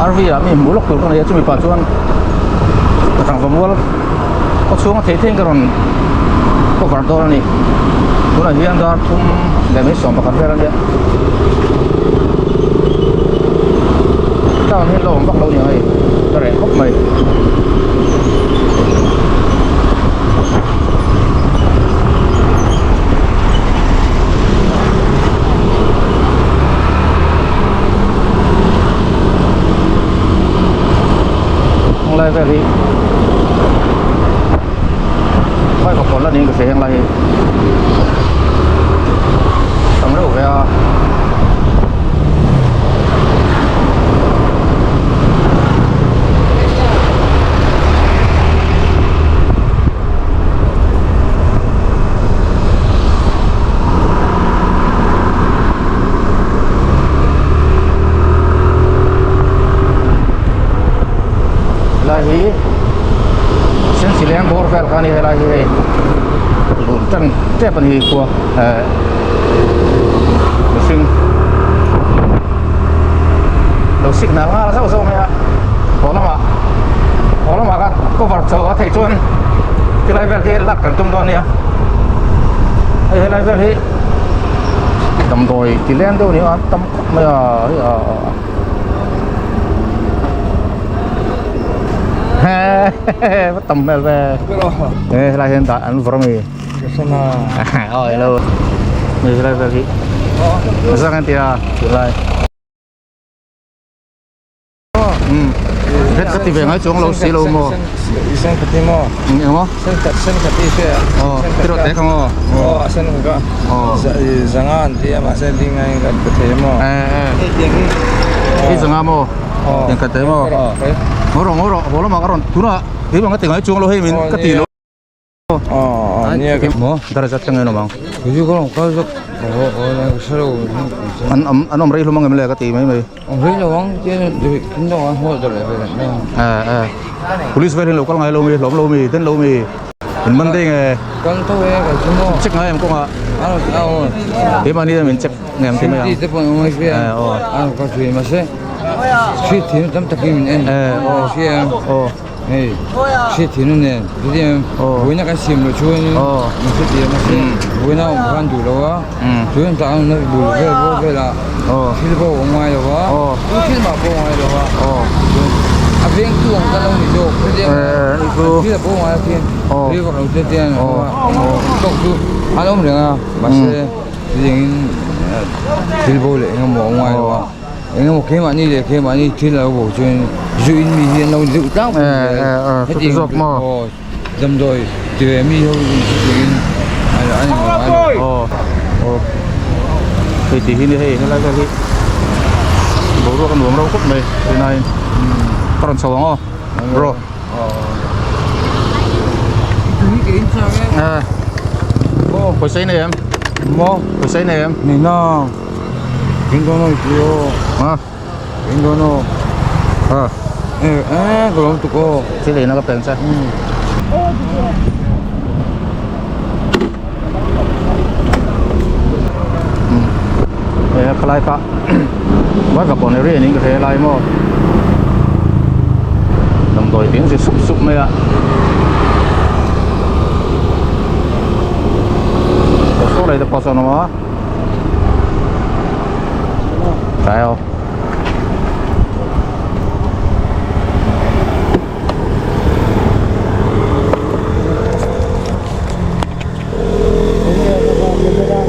RV ah mi hmuh lawk tur ka nei a chumi pah chuan rangva mual khaw chhunga thei theiin ka rawn cover dawn a ni tunah hian dar thum leh mai 11 vel a nia town hi an lo awm vak lo aniang hei ka reh khawp mai. Heng lai vel hi vai va kawn la niin ka hria heng lai hi tam reuh ve a. Helai hi sensi leng bawr vel kha a ni helai hi hei lun tan tep a ni hi khua eh mihring lo signal nghal zauh zauh mai a haw lamah haw lamah khan cover chho a theih chuan tilai vel hi lak kan tum dawn a nia hei helai vel hi damdawi ti leng deuh a ni a an tam khawp mai a hei a he va tam hmel ve he helai hian dah an vawrh a mi aw hello hei helai vel hi zang an ti a tilai. Het ka ti ve ngai chuang lo si lo maw sen khat hi maw eng maw sen khat sen khat hi hria aw tiraw te kha maw aw a sen kha aw zanga an ti a mahse ding a in kan pe thei maw eh hei tiang hi hi zanga maw aw tiang khat te maw ngaw rawh ngaw rawh haw lamah ka rawn tunah keimah ka ti ngai chuang lo hei min ka ti lo. Maw daraja thleng en awm ang an awm an awm rei hlawm ang em le ka ti mai mai eh eh police vel hi an lo kal ngai lo mi hlawm lo mi den lo mi in man daih nge check ngai em kawngah keimahni hian min check ngem ti mai ang eh aw eh aw aw. Hei hriat thin a nen chutia buaina kan siam loh chuanin min hrethiam a sin buaina a awm khan duh lo a chuan tah an awmna bul vel bawr velah thil pawh a awm ngai lo a tu thil mah pawh a awm ngai lo a chuan a vengtu ang kan lo ni zawk chutia thil a pawh ngai a khian thil vak lo te te an awm a tawk chu an awm reng a mahse chutiangin thil bo leh engemaw a awm ngai lo a. Eng emaw keimahni leh keimahni thil a lo bo chuan zu in mi hi an lo deuh tlangpui zel hetiang aw damdawi ti ve mi ho in chutiangin an in ngai lo. Aw hei tih hi ni hei helai vel hi boruak a nuam reuh khawp mai tunaiin ka rawn chho ang aw bro. Pawisa i nei em? Pawisa i nei em? Nei nang. Ha ha thil ei na ka peng che. Hei a khalai kha vai ka pawh ni riai niin ka hre lai maw damdawi tih an zir sup sup mai a. Saw lei te pawh sawn a awm a. Trái không?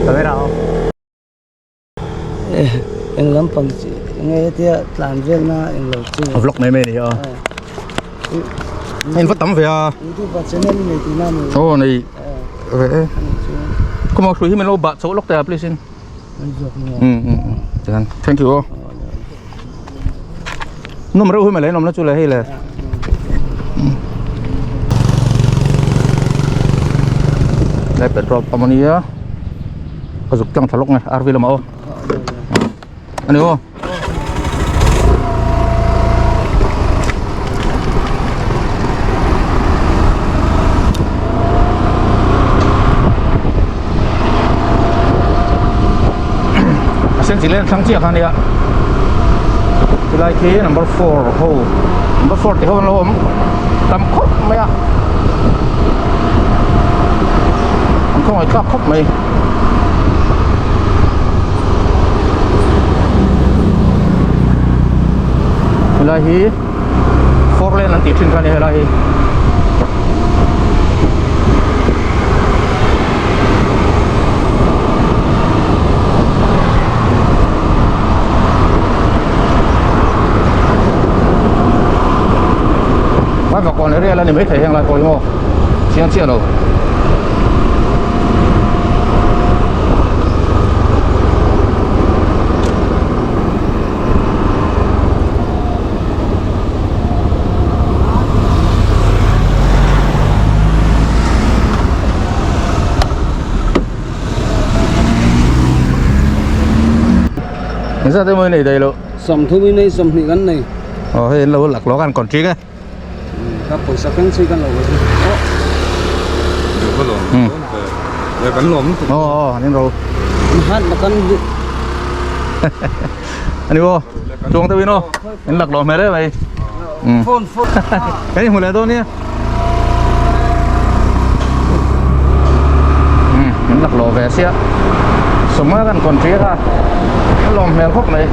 Tới đâu? Eng lampang chi enge hetia tlan vel na eng lo chi Vlog mai mai ni a. Hei va tam ve a. YouTube channel nei tihna ni. Aw nei. Ve e. Kuma hrui hi min lo bah chauh lawk teh a please in. Tihian thank you aw. Nawm reuh hi mai le nawm na chu le hei le. Lai petrol pump a nia. Ka zuk tlang thla lawk nge RV lamah aw. A ni aw. A sen chi len thlang chiah kha ania. Khilai khi number four ho number four tih ho an lo awm tam khawp mai a an khawngaih thlak khawp mai. Helai hi four lane an tih thin kha a ni helai hi. Vaivakawn area la ni maithei heng lai pawh hi maw chiang chiah lo. Engzat emaw i nei daih loh? Sawmthum i nei 20 kan nei. Aw hei an lo lak lawk a an contract a. Ka pawisa keng chhui kan lo va chu. Kan lawm lutuk. Aw aw an inro. An hat kan Ani aw chuang deuhin aw in lak lawm hmel em mai. Phone phone. Kan inhmu leh dawn nia. In lak lawm ve sia. Sawmnga kan contract a. A lawm hmel khawp mai.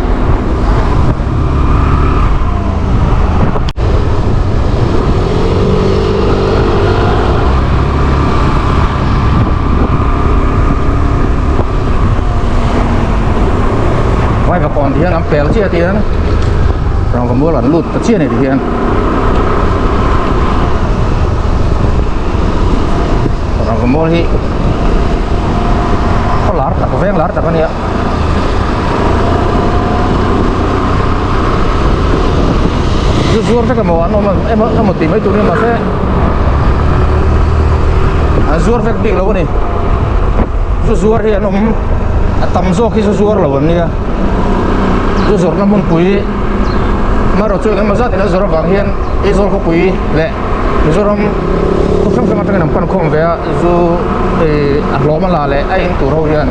Vaivakawn ti hian an pel chiah ti hian rangvamual an lut ta chiah a ni ti hian rangvamual hi khaw lar tak veng lar tak a nia. Zu zuar vek emaw an awm emaw emaw tih mai tur a ni mahse an zuar vek bik lo a ni zu zuar hi an awm a tam zawk hi zu zuar lo an nia zu zawrhna hmunpui amaherawh chu engemaw zat in a zawrh avang hian Aizawl khawpui leh Mizoram khaw hrang hrang atangin an pan khawm ve a zu ih a hlawm a la leh a in tur ho hian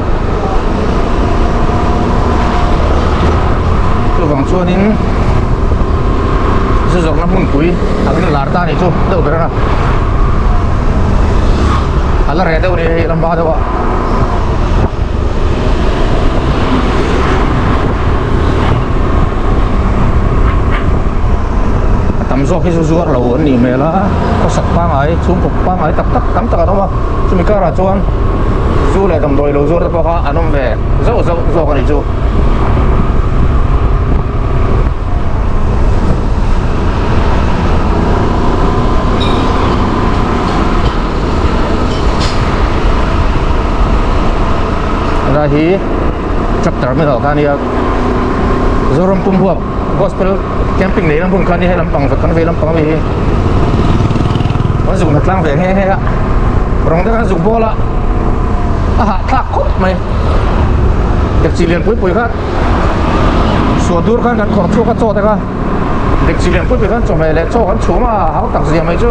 chuvang chuanin zu zawrhna hmunpui angin a lar ta a nih chu deuh ber a a la reh deuh a ni hei lamba deuh a. A tam zawk hi chu zuar lo an nih hmel a khawsak pangngai chhungkaw pangngai tak tak tam tak an awm a chumi karah chuan zu leh damdawi lo zuar te pawh kha an awm ve zauh zauh zawk a nih chu. Helai hi tractor mai kha a nia Zoram pum huap gospel camping nei lam hun kha a nia hei lampang kan vei lampang ami hi an zuk na tlang ve nghe nghe a rawng te khan zuk bawl a a hahthlak khawp mai dekchi lian pui pui kha suah dur khan kan khawrh chhuak a chaw te kha. Dik chi lian pui pui khan chawhmeh leh chaw kan chhum a hau tak zia mai chu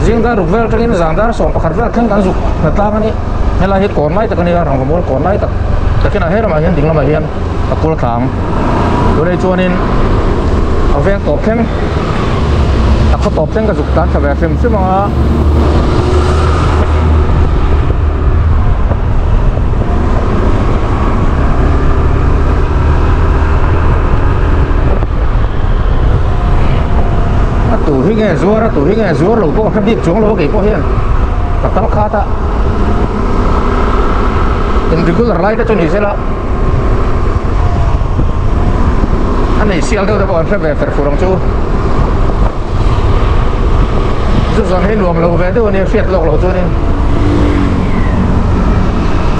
zing dar ruk vel atangin zan dar 11 vel thleng kan zuk hna tlang a ni helai hi kawn lai tak a ni a rangva mual kawn lai tak takin a he lamah hian ding lamah hian a kul tlang tunah chuanin a veng tawp thleng a khaw tawp thleng ka zuk tan tha ve hrim hrim ang a. A tu hi nge zuar a tu hi nge zuar lo pawh a hre bik chuang lo a kei pawh hian ka tal khat a in regular lai te chu ni sela a nei sial deuh te pawh an hre ve fer fur ang chu chu zan hi nuam lo ve deuh a nia hriat lawk loh chuanin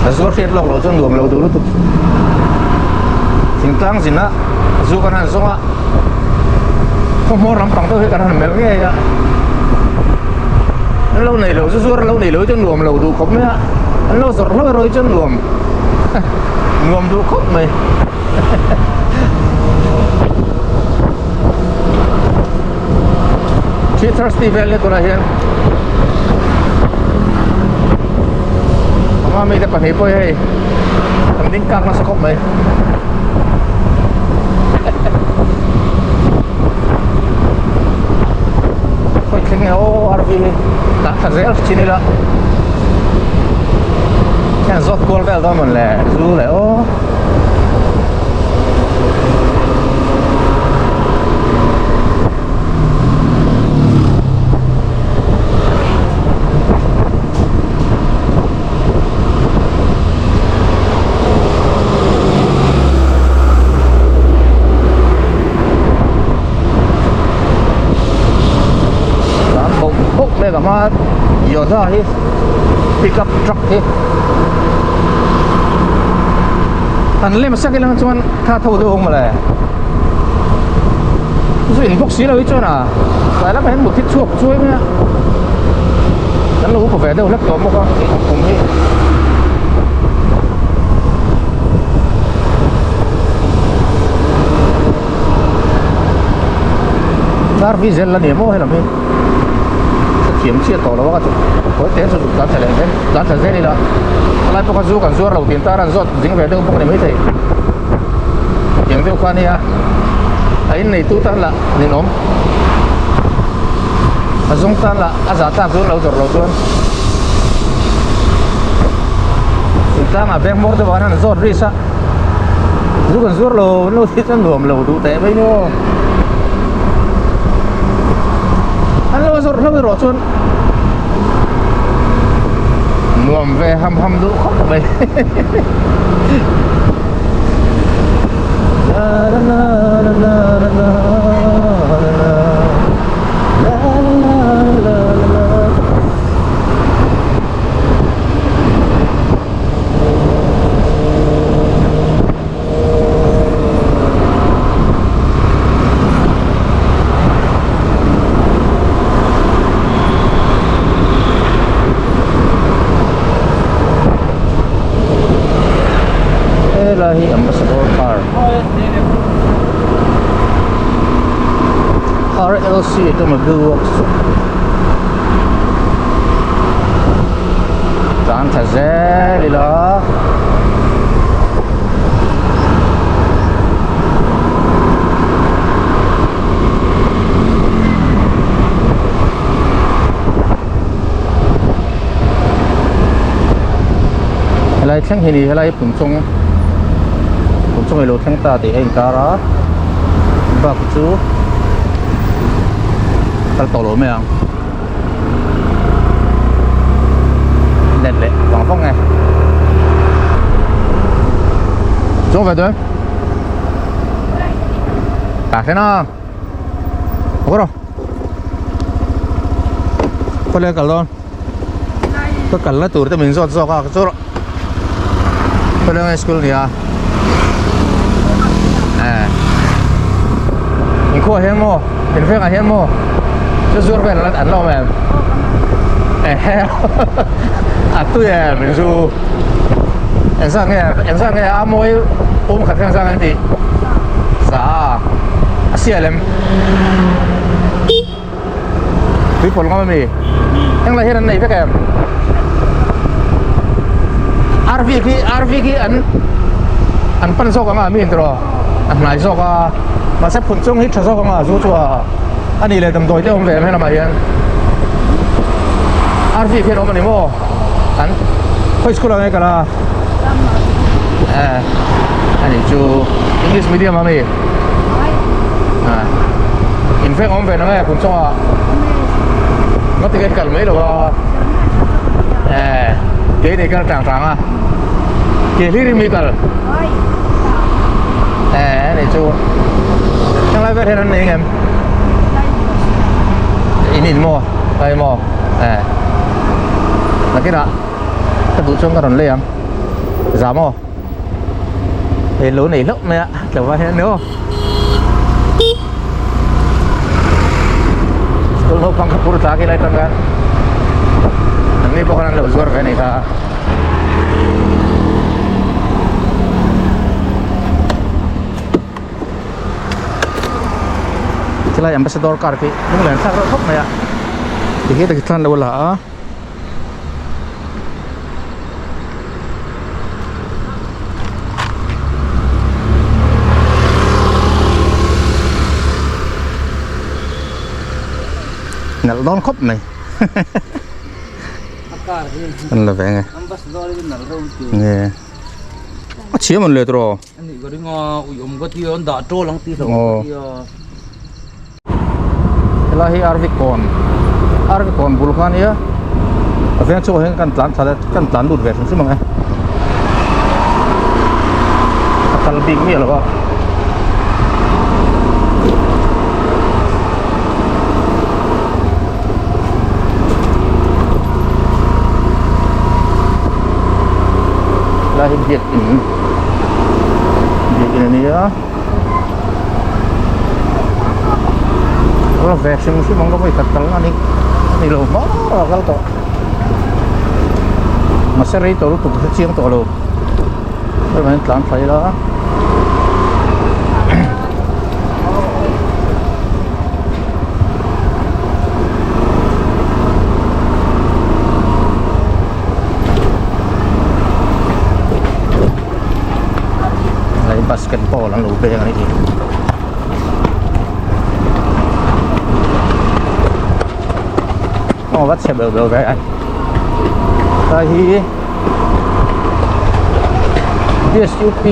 a zuar hriat lawk loh chuan nuam lo duh lutuk thingtlang zin a zu kan han zawng a khaw hmawr lampang deuh hi kan han melh ngei a an lo nei lo zu zuar an lo nei lo hi chuan nuam lo duh khawp mai a an lo zawrh hlauh erawh hi chuan nuam nuam duh khawp mai. Three thirsty vel nia tunah hian anga mite pahnih pawh hi hei an ding kak nasa khawp mai. hi tlan thla zel thin ila hian zawt kual vel dawn mawn le zu leh aw. Tlan bawk bawk mek a hma Yoda hi pickup truck hi an lem sak ilang chuan tha tho deuh ang mawle chu in bawk si lo hi chuan a tlai lamah hian mut hi chhuak chuai mai a kan lo upa ve deuh hlek tawh bawk a kum hi. Car vi zel la ni maw helam hi ka thiam chiah tawh lo a ka khawi te chu tlan thla leh zel tlan thla zel ila helai pawh kha zu kan zuar lo tih an tar an zawt zing ve deuh bawk a ni maithei tiang deuh kha ania a inneitu tan lah ninawm a zawng tan lah a zah tlak chuan lo zawrh loh chuan tlangah beng hmawr te vang hian an zawt ris a zu kan zuar lo an lo ti chuan nuam lo duh teh mai ni aw an lo zawrh hlauh erawh chuan nuam ve ham ham duh khawp mai la la la la la la la la la la la la Helai hi Ambassador car RLC Automobile Works Tlan tha zel ila. Helai thleng hi ni helai Phunchawng Phunchawng ilo thleng ta tih a inkar a bak chu kal tawh lo mai ang. Let leh vang vang e. Chuang ve dawn. Tah hlen a. Haw rawh. Khawlai kal dawn. Ka kal na tur te min zawt zawk a ka chu rawh. Khawlai nge school nia. Eh. In khuah hian maw? In vengah hian maw? Chu zuar vel an la awm em? Ehe a tui em in zu engzat nge engzat nge a mawi pum khat kha engzat nge an tih? Za a a sial em? Tui pawlh ngam ami? Englai hian an nei vek em? RV khi RV khi an an pan zawk anga mi intiraw a hnai zawk a mahse phun chung hi tha zawk anga zu chu a a nih leh damdawi te awm ve em helamah hian RV khi an awm ani maw an khawi school ah nge kal a eh ani chu English medium ami ah in veng awm ve na nge phun chung ah Nga ti kal mai lo a eh ke nei kal tang tang a ke hlir in mi kal eh nei chu thang lai vel hian an nei ngem in in maw ai maw eh nakinah ka duh chuan ka rawn lei ang za maw hei lo nei hlauh mai a tlauva hian aw School naupang kha phur tlak ila atang khan an ni pawh khan an lo zuar ve a ni kha. Chulai ambassador car khi lunglen thlak reuh khawp mai a ti hi takhi thlan lo la a. Nalh dawn khawp mai. Kan la ve nge. Nge. A chhia man le tawh. Ani ka ring a ui awm ka tia an dah tawl ang tih hlauh ka tia. Helai hi RV kawn RV kawn bul kha ania a veng chhuak ah hian kan tlan thla kan tlan lut ve hrim hrim ang e a kal bik miah lo a. Helai hi biakin biakin a nia. La ve hrim hrim ang ka vawi khat kal a ni a ni lo hma a kal tawh mahse rei tawh lutuk hre chiang tawh lo hei hian tlan thla ila. Hei basketball an lo beng a nih hi. Aw va chhe beuh beuh ve a tlai hi BSUP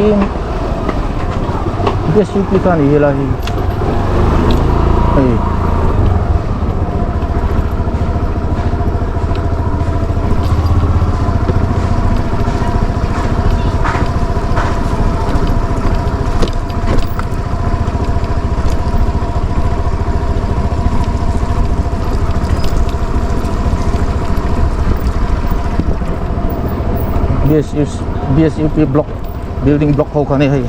BSUP kha a ni hi lai hi hei. BSUP block building block ho kha ni hei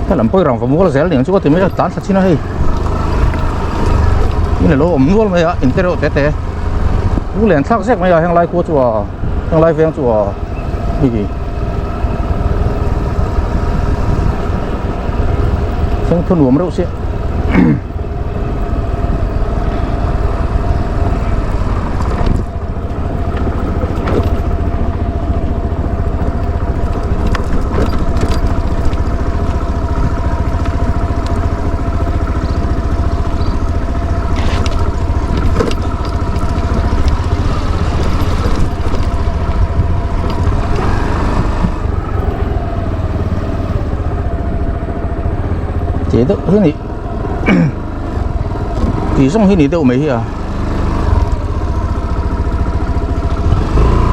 helam pawh hi rangva mual zel aniang chu ka ti mai a tlan thla chin a hei in alo awm nual mai a in te reuh te te lunglen thlak zek mai a heng lai khua chu a heng lai veng chu a hei thleng thu nuam reuh sia. Tih deuh hi ni tih zawng hi ni deuh mai hi a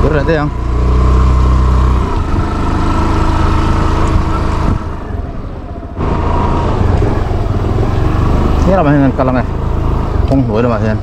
kir leh daih ang. He lamah hian kan kal ang e kawng hnuai lamah hian.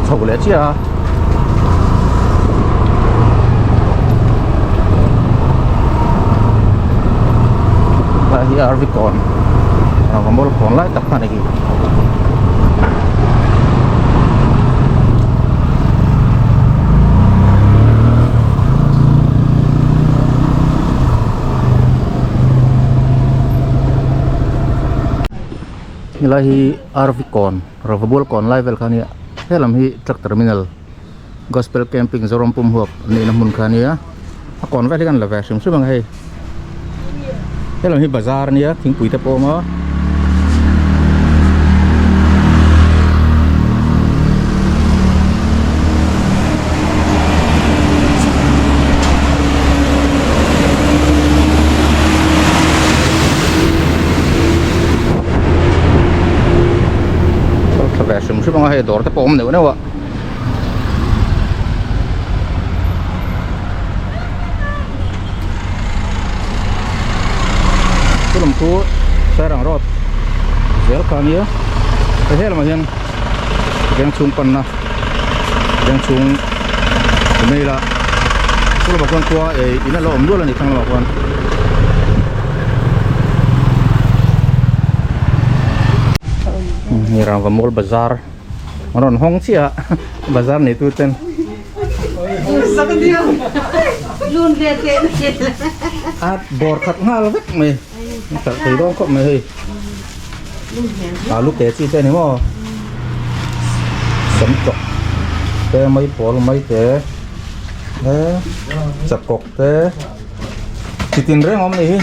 Chho leh chiah a. Lai hi RV kawn Rangvamual kawn lai tak kha a ni hi. Helai hi RV kawn Rangvamual kawn lai vel kha a nia helam hi truck terminal. Gospel camping Zoram pum huap nihna hmun kha ania a kawn vel hi kan la ve hrim hrim ang hei helam hi bazar ania thingpui te pawh a awm a. Thla ve hrim hrim ang a hei dawr te pawh a awm neuh neuh a. lam khu Sairang road zel kha ania he he lamah hian veng chhung panna veng chhung mail a chu lamah khuan khua eh in a lo awm nual a ni thlang lamah khuan. Hei rangva mall bazar an rawn hawng chiah a bazar neitu ten. A bawr khat nghal vek mai a hralh thei dawn khawp mai hei alu te chi te a ni maw sam chawk te mai pawl mai te he chakawk te chi tin reng a awm a ni hi.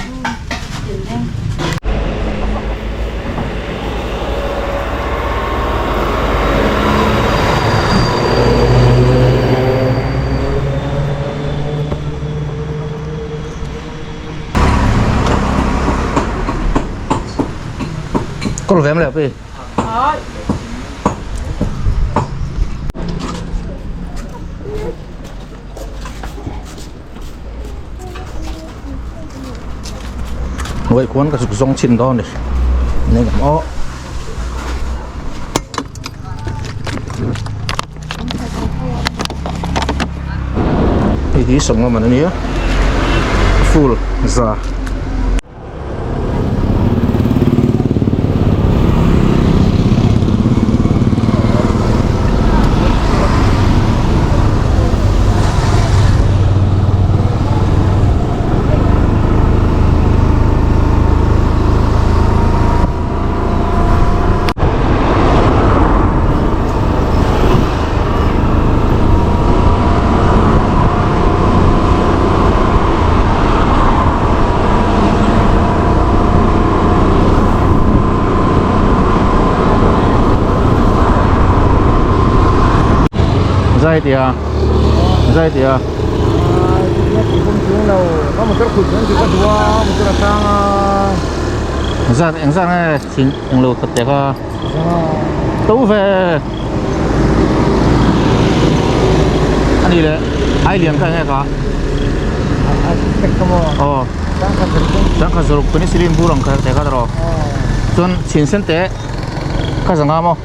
Có vém lẹp đi. Vậy cuốn cái rong chín đó này. Nên cảm ơn. Hei hi sawmnga man a nia full za. Zai tia zai tia zat eng zat nge thing englo khat te kha to ve ani le ai lian kha nge ka aw changkhat zaruk penicillin bur ang kha te kha tawh chuan chhin sen te kha zanga maw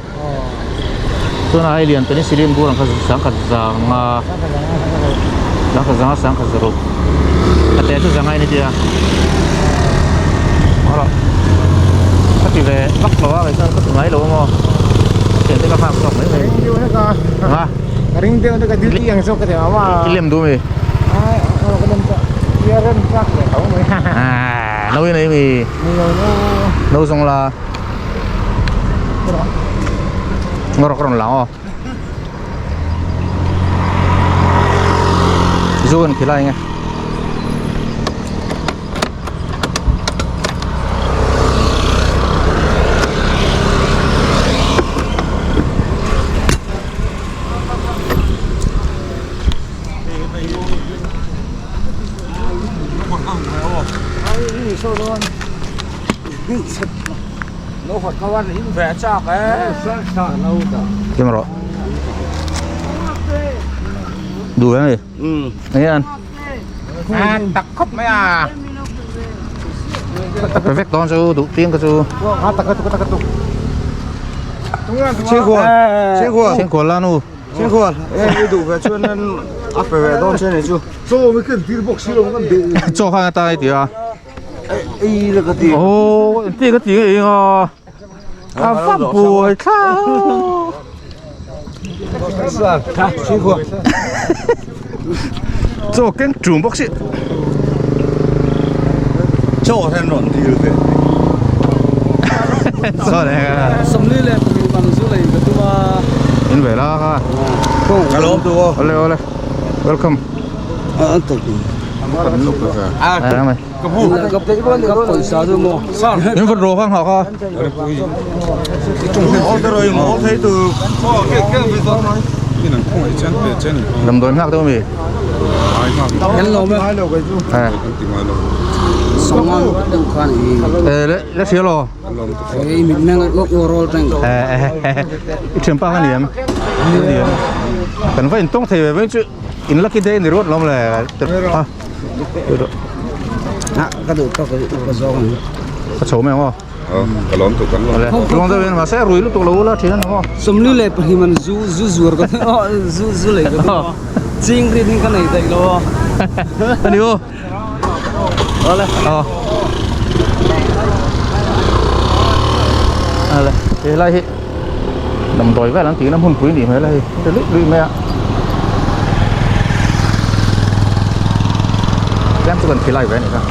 chuan ai lian penicillin bur ang kha sangkhat zanga sangkhat zanga sangkhat zaruk a te chu zanga in a tia ka ti ve vak lo a kei chuan ka ti ngai lo a maw thian te ka nghak chhuak mai mai a ka ring deuh ka duty ang zawk ka ti a i lem duh mi ai ka lem chak i rem chak ve tho mai no i nei mi no zawng la ngaw rawk rawn lang aw zu an khilai nge Kim rawh Duh em ni? Eng an? A tak khawp mai a. Ka vek dawn chu duh piang ka chu. A tak tak tak tak. Chhingkhual chhingkhual Chhingkhual la nu. Chhingkhual e i duh ve chuan a pe ve dawn che ni chu. Chaw mi kan tir bawk si lo kan be. Chaw khan ata i ti a. Ei la ka ti. Oh, ti ka ti nge ing a. A va buai thlau. Chaw keng tum bawk si. Chaw hian rawn dil ve. Chaw leh ka. Sawmli leh pahnih bang chu lei ka tum a. In ve la kha. Ka lawm tu aw. Ole ole. Welcome. A tak. A mai. Ka pawisa chu maw. Min vawt rawh kha nghah kha. Damdawi nghak deuh ami? Le hria lo. I thianpa kha ni em? Ni em? Kan va intawng thei ve veng chu in lucky day ni ruat lawm le. Ka duh tawk ka zawng ang. Ka chho mai ang aw. Ka lawm tuk ang. Awle. Tluang deuh in mahse rui lutuk lo ula thin a ni maw? 42 man zu zu zuar ka zu zu lei ka tum a. Ching rin hi ka nei daih lo a. A ni aw. Awle. Aw. Awle. Helai hi damdawi vel an tihna hmunpui nih hmel a hei. Ti luih luih mai a. Tlem chu kan khilai ve a nih kha.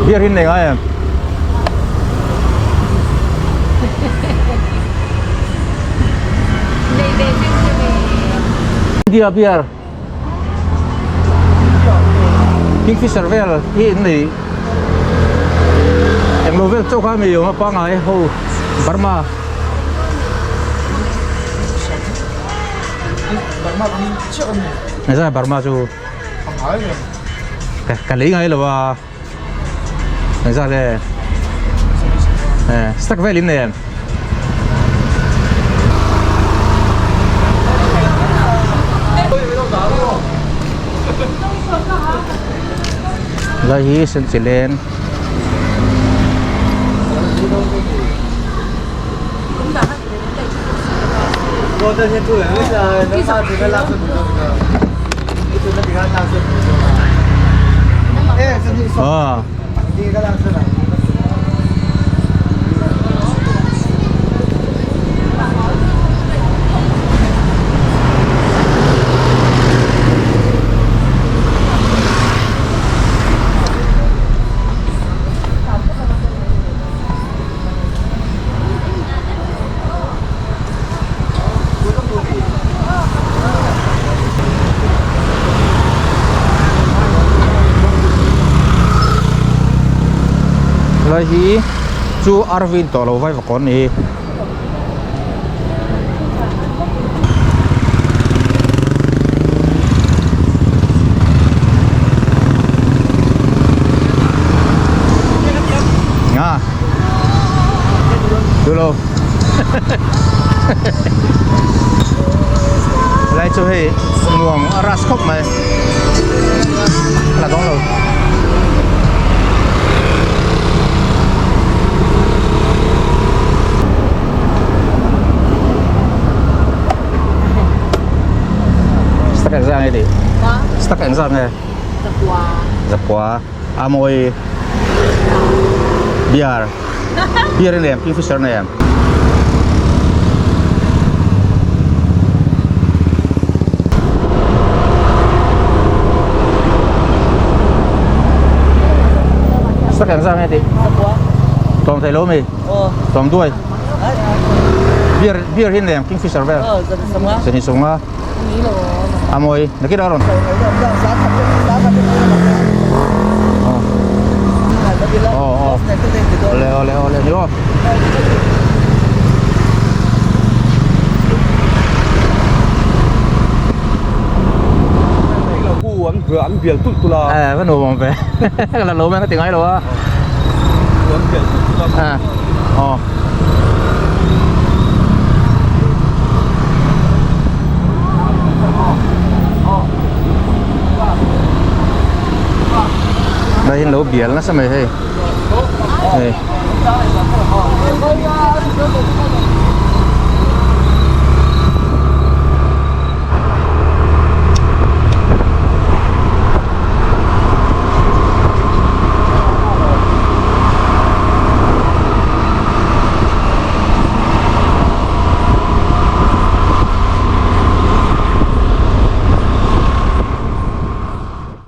Beer hi nei ngai em? India beer Kingfisher vel hi in nei englo vel chauh kha mi awm a pangai ho Burma Nasa Burma chu ka lei ngai lo a nasa le stack vel in nei em Lai hi Senchilen Ờ. Lai hi chu RV in tawh lo vai vakawn ni hi. Nga. Dulo. Lai chu hei nuam a ras khawp mai. La dawng lo. Stack engzah nge tih? Stack engzah nge? Zakua. Zakua. A mawi. Beer. Beer in em, Kingfisher na em. Stack engzah nge tih? Zakua. Tlawm thei lo mi? Aw. Tlawm duai. Beer beer hi nem Kingfisher vel. Aw, zan sawmnga. Zan sawmnga. A mawi. Nakit a rawn. Aw aw. Ole ole ole ni aw. An an bial tulh tulh a. Eh, ka nuam ve. Ka la lo mai ka ti ngai lo a. An bial tulh tulh a. Eh. Aw. Đây lo bial nasa mai hei. Hei.